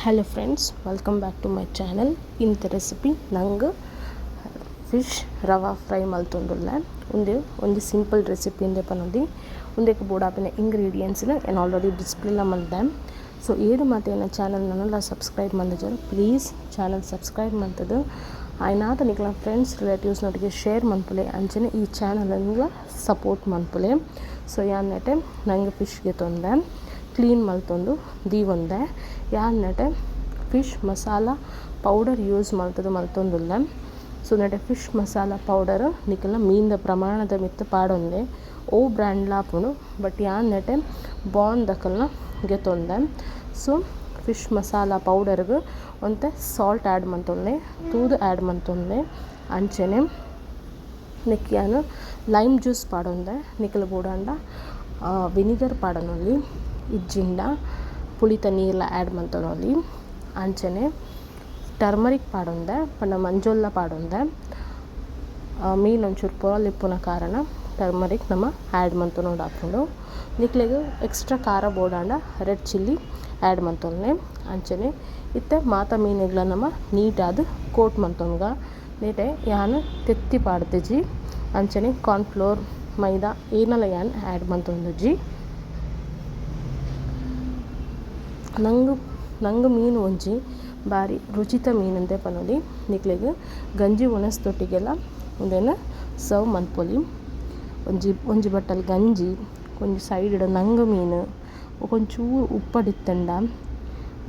Hello friends, welcome back to my channel. ಇಂತ recipe ನಂಗೆ fish rava fry ಮಲ್ತೊಂದುಲ್ಲೆ. ಉಂದು ಒಂಜಿ ಸಿಂಪಲ್ ರೆಸಿಪಿ ಇಂದೆ ಪನೊಲಿ. ಉಂದೆಕ್ ಬೋಡಾಪಿನ ಇಂಗ್ರೀಡಿಯೆಂಟ್ಸ್ ನ್ ಆಲ್ರೆಡಿ ಡಿಸ್ಪ್ಲೇ ಮಲ್ದೆ. ಸೊ ಏರು ಮಾತ ಎನ್ನ ಚಾನಲ್ ನನಲ ಸಬ್ಸ್ಕ್ರೈಬ್ ಮಲ್ದಿಜರ್, ಪ್ಲೀಸ್ ಚಾನಲ್ ಸಬ್ಸ್ಕ್ರೈಬ್ ಮಲ್ತದು ಆಯ್ನಾತ ನಿಕ್ಲ ಫ್ರೆಂಡ್ಸ್ ರಿಲೇಟಿವ್ಸ್ ನೊಟ್ಟಿಗೆ ಶೇರ್ ಮನ್ಪುಲೆ, ಅಂಚನೆ ಈ ಚಾನಲ್ ನ್ಲ ಸಪೋರ್ಟ್ ಮನ್ಪುಲೆ. ಸೊ ಯಾನ್ ನೆಟೆ ನಂಗೆ ಫಿಶ್ ಗೆತೊಂದೆ ಕ್ಲೀನ್ ಮಲ್ತೊಂದು ದೀವೊಂದೆ. ಯಾನ್ ನೆಟೆ ಫಿಶ್ ಮಸಾಲ ಪೌಡರ್ ಯೂಸ್ ಮಲ್ತದು ಮಲ್ತೊಂದುಲ್ಲೆ. ಸೊ ನೆಟೆ ಫಿಶ್ ಮಸಾಲ ಪೌಡರ್ ನಿಕಲ್ನ ಮೀನ್ದ ಪ್ರಮಾಣದ ಮಿತ್ತ್ ಪಾಡೊಂದೆ. ಓ ಬ್ರ್ಯಾಂಡ್ ಲಾಪುಂಡು, ಬಟ್ ಯಾನ್ ನೆಟೆ ಬಾನ್ ದಕಲ್ನ ಗೆತೊಂದೆ. ಸೊ ಫಿಶ್ ಮಸಾಲ ಪೌಡರ್ಗ್ ಒಂತೆ ಸಾಲ್ಟ್ ಆ್ಯಡ್ ಮಲ್ತೊಂದೆ, ತೂದು ಆ್ಯಡ್ ಮಲ್ತೊಂದೆ. ಅಂಚನೆ ನೆಕ್ ಯಾನ್ ಲೈಮ್ ಜ್ಯೂಸ್ ಪಾಡೊಂದೆ. ನಿಕಲ್ ಬೋಡಾಂಡ ವಿನಿಗರ್ ಪಾಡೊನೊಲಿ, ಇಜ್ಜಿಂಡ ಪುಳಿತ ನೀರ್ಲ ಆ್ಯಡ್ ಮಲ್ತೊನೊಲಿ. ಅಂಚನೆ ಟರ್ಮರಿಕ್ ಪಾಡೊಂದೆ, ಪಂಡ ಮಂಜೊಲ್ಲ ಪಾಡೊಂದೆ. ಮೀನ್ ಒಂಚೂರು ಪೊರಲ್ ಇಪ್ಪುನ ಕಾರಣ ಟರ್ಮರಿಕ್ ನಮ ಆ್ಯಡ್ ಮಲ್ತೊನೊಡಾಪುಂಡು. ನಿಕ್ಲೆಗ್ ಎಕ್ಸ್ಟ್ರಾ ಖಾರ ಬೋಡಾಂಡ ರೆಡ್ ಚಿಲ್ಲಿ ಆ್ಯಡ್ ಮಲ್ತೊನ್ಲೆ. ಅಂಚನೆ ಇತ್ತೆ ಮಾತ ಮೀನುಗ್ಲ ನಮ ನೀಟಾದ್ ಕೋಟ್ ಮಲ್ತೊನ್ಗ. ನೆಟೆ ಯಾನ್ ತೆತ್ತಿ ಪಾಡ್ದಿಜಿ, ಅಂಚನೆ ಕಾರ್ನ್ ಫ್ಲೋರ್ ಮೈದಾ ಏನಲ ಯಾನ್ ಆ್ಯಡ್ ಮಲ್ತೊಂದುಜಿ. ನಂಗ್ ನಂಗ್ ಮೀನು ಒಂಜಿ ಬಾರಿ ರುಚಿತ ಮೀನ್ ಪನೊಲಿ. ನಿಕ್ಲೆಗ್ ಗಂಜಿ ಒಣಸ್ ದೊಟ್ಟಿಗೆಲ ಉಂದೆನ್ ಸರ್ವ್ ಮನ್ಪೊಲಿ. ಒಂಜಿ ಒಂಜಿ ಬಟ್ಟಲ್ ಗಂಜಿ, ಒಂಜಿ ಸೈಡ್ ಡ್ ನಂಗ್ ಮೀನು, ಒಂಚೂರು ಉಪ್ಪಡ್ ಇತ್ತುಂಡ,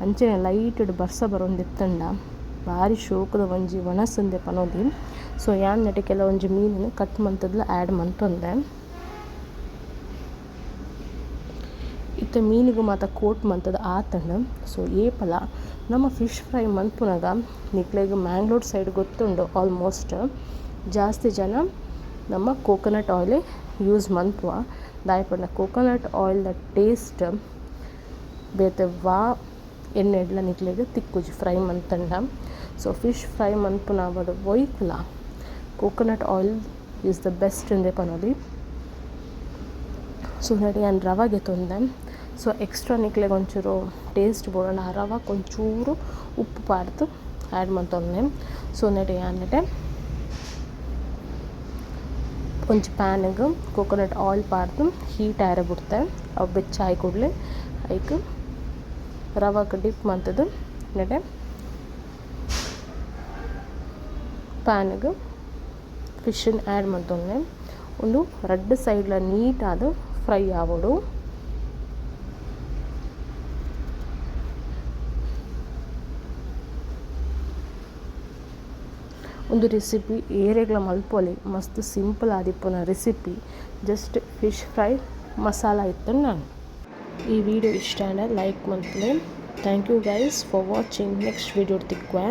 ಅಂಚನೆ ಲೈಟ್ ಡ್ ಬರ್ಸ ಬರೊಂದಿತ್ತುಂಡ ಬಾರಿ ಶೋಕುದ ಒಂಜಿ ಒಣಸ್ ಇಂದೆ ಪನೊಲಿ. ಸೊ ಯಾನ್ ನೆಟೆ ಕೆಲವೊಂಜಿ ಮೀನುನು ಕಟ್ ಮಂತುದ್ಲ ಆಡ್ ಮಂತೊಂದೆ. ಇತ್ತೆ ಮೀನುಗು ಮಾತ ಕೋಟ್ ಮಂತುದು ಆತಂಡ್. ಸೊ ಏಪಲ ನಮ್ಮ ಫಿಶ್ ಫ್ರೈ ಮನ್ಪುನಗ ನಿಕ್ಲೆಗ್ ಮ್ಯಾಂಗ್ಳೂರ್ ಸೈಡ್ ಗೊತ್ತುಂಡು ಆಲ್ಮೋಸ್ಟ್ ಜಾಸ್ತಿ ಜನ ನಮ್ಮ ಕೋಕೋನಟ್ ಆಯಿಲ್ ಯೂಸ್ ಮನ್ಪುವ. ದಾಯೆ ಪಂಡ ಕೋಕೋನಟ್ ಆಯಿಲ್ ದ ಟೇಸ್ಟ್ ಬೇತೆ ವಾ ಎಣ್ಣೆಡ್ಲ ನಿಕ್ಲೆಗ್ ತಿಕ್ಕುಜಿ ಫ್ರೈ ಮಂತುಂಡ. ಸೊ ಫಿಶ್ ಫ್ರೈ ಮನ್ಪುನವಡ್ ಒಯ್ಕ್ಲ coconut oil is the best ಇಂದೆ ಪನೊಲಿ. ಸೊ ನೆಟೆ ಯಾನ್ ರವೆ ಗೆತೊಂದೆ. ಸೊ ಎಕ್ಸ್ಟ್ರಾ ನಿಕ್ಲೆಗ್ ಒಂಚೂರು ಟೇಸ್ಟ್ ಬೋಡಾಂಡ ಆ ರವಕ್ ಒಂಚೂರು ಉಪ್ಪು ಪಾಡ್ದ್ ಆ್ಯಡ್ ಮಂತೊನ್ಲೆ. ಸೊ ನೆಟೆ ಯಾನ್ ನೆಟೆ ಒಂಜಿ ಪ್ಯಾನ್ ಗ್ ಕೋಕೋನಟ್ ಆಯಿಲ್ ಪಾಡ್ದ್ ಹೀಟ್ ಆಯೆರೆ ಬುಡ್ತೆ. ಅವು ಬೆಚ್ಚ ಆಯಿ ಕೂಡ್ಲೆ ಐಕ್ ರವಕ್ ಡಿಪ್ ಮಂತುದು ನೆಟೆ ಪ್ಯಾನ್ ಗ್ ಫಿಶ್ ನ್ ಆ್ಯಡ್ ಮಂತೊನ್ಲೆ. ಉಂದು ರಡ್ಡ್ ಸೈಡ್ ಲ ನೀಟ್ ಆದ್ ಫ್ರೈ ಆವೊಡು. ಉಂದು ರೆಸಿಪಿ ಏರೆಗ್ಲ ಮಲ್ಪೊಲಿ, ಮಸ್ತ್ ಸಿಂಪಲ್ ಆದಿಪ್ಪುನ recipe. Just fish fry masala ಇತ್ತುಂಡ. ಈ ವಿಡಿಯೋ ಇಷ್ಟ ಆಂಡ ಲೈಕ್ ಮನ್ಪುಲೆ. Thank you guys for watching. Next video ತಿಕ್ಕುವೆ.